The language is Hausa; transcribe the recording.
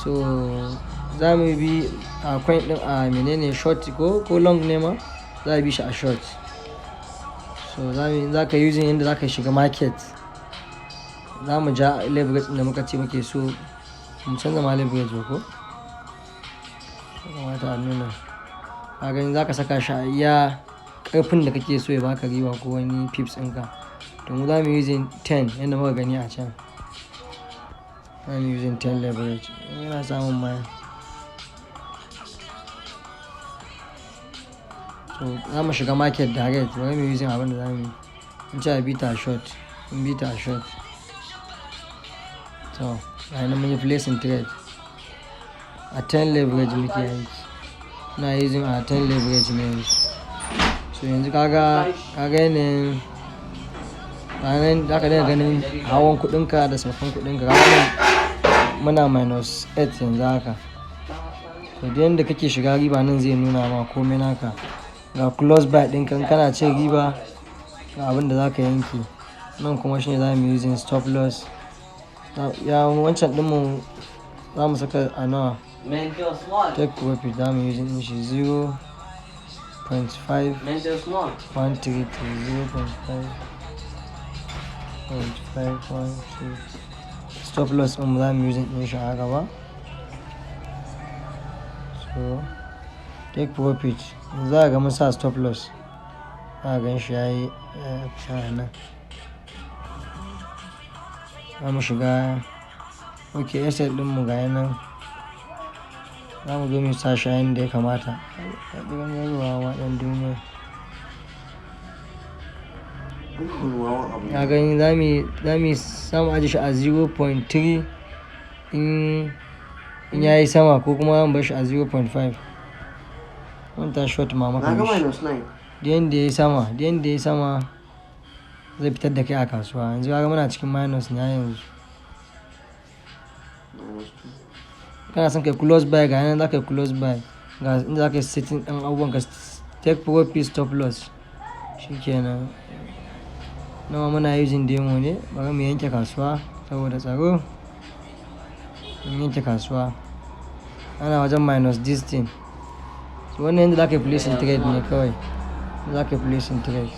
So za mu bi a coin ɗin a menene, short ko long ne ma, za a bi shi a short. So za mu, za ka using yanda za ka shiga market. Za mu ja leverage ɗin da muka ce muke so. Mu canza ma leverage ba ko? Ya kamata a nuna. Ka gani, za ka saka shi a iya ƙarfin da kake so ya baka riba ko wani pips ɗinka. To, mu za mu using 10 yanda muka gani a can. Za mu using 10 leverage. Yana samun ma. So za mu shiga market direct. Bari mu using abin da za mu yi. Mun ce a bi ta short. Mun bi ta short. To, ga nan mun yi placing trade. A 10 leverage muke aiki. Muna using a 10 leverage ne yanzu. So yanzu kaga yanayin ranar za ka dinga ganin hawan kuɗinka da saukan kuɗinka. Kaga nan muna minus 8 yanzu haka. To, duk yanda kake shiga riba, nan zai nuna ma komai naka. Ga close buy ɗinka, in kana cin riba, ga abin da za ka yanke. Nan kuma shine za mu using stop loss. Ya wancan ɗinmu za mu saka a nawa? Take profit za mu using ɗin shi 0.5 1 3 3 0.5.5 1 2. Stop loss ɗin mu za mu using ɗin shi a haka ba. So take profit yanzu za ka ga mun sa stop loss. Za ka gan shi yayi ya nan. Za mu shiga, ok, SL ɗinmu ga nan. Za mu zo mu sa shi a yanda ya kamata. Ya ƙi ruwa ma ɗan duniya. Ka gani, za mu ajiye shi a 0.3 in yayi sama, ko kuma zamu bar shi a 0.5. Wanta short ma muka Na ga mishi. minus 9. Duk yanda yayi sama zai fitar da kai a kasuwa. Yanzu kaga muna cikin minus ne har yanzu. Minus 2. Kana son kai close buy, ga nan za ka yi close buy. Ga inda za ka yi setting ɗin abubuwan ka, take profit, stop loss. Shikenan. Nawa muna using demo ne, bari mu yanke kasuwa saboda tsaro. Mun yanke kasuwa. Ana wajen minus this thing. So wannan yanda za ka yi placing trade ne kawai. Za ka yi placing trade.